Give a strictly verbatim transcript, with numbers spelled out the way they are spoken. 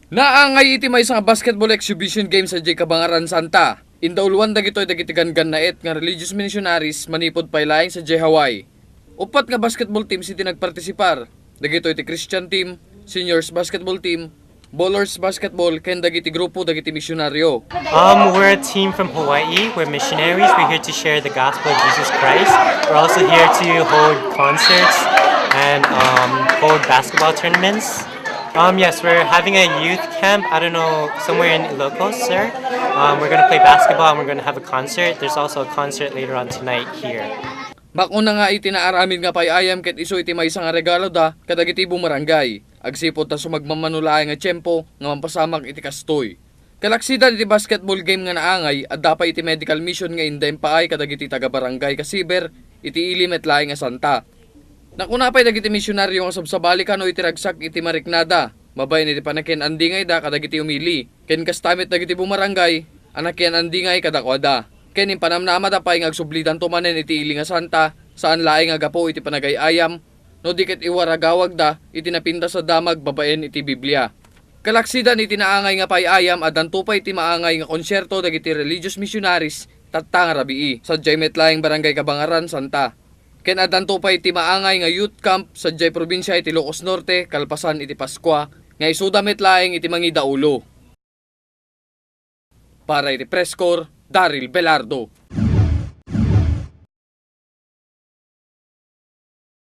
Naangay iti maysa nga basketball exhibition game sadiay Cabangaran, Santa. Indauluan dagitoy dagiti ganggannaet nga religious missionaries manipud pay laeng sadiay Hawaii. Uppat nga basketball teams iti nagpartisipar. Dagitoy ti Christian team, seniors basketball team, bowlers basketball, ken dagiti grupo dagiti misionario. Um, we're a team from Hawaii. We're missionaries. We're here to share the gospel of Jesus Christ. We're also here to hold concerts and um, hold basketball tournaments. Um, yes, we're having a youth camp, I don't know, somewhere in Ilocos, sir. Um, we're going to play basketball and we're going to have a concert. There's also a concert later on tonight here. Makuna nga iti naaramid nga pay-ayam ket isu iti maysa nga regaloda kadagiti bumarangay. Agsipud ta sumagmamano laeng nga tiempo nga mampasamak iti kastoy. Kalaksidan iti basketball game nga naangay, adda pay iti medical mission nga inda impaay kadagiti taga-barangay Casiver iti ili met laeng a Santa. Nakuna pay dagiti misionaryo nga sabsabali kano iti ragsak iti mariknada, babaen iti panakian-andingayda kadagiti umili, ken kasta met dagiti bumarangay a nakian-andingay kadakuada. Ken impanamnamada pay nga agsublidanto manen iti ili nga Santa, saan laeng nga gapu iti panagay-ayam, no di ket iwaragawagda iti napintas a damag babaen iti Biblia. Kalaksidan iti naangay nga pay-ayam, addanto pay iti maangay nga konsierto dagiti religious missionaries tatta nga rabii, sadiay met laeng Barangay Cabangaran, Santa. Ken addanto pay iti maangay nga youth camp sadiay probinsia iti Ilocos Norte kalpasan iti Paskua, nga isuda met laeng iti mangidaulo. Para iti Press Corps, Daryl Belardo.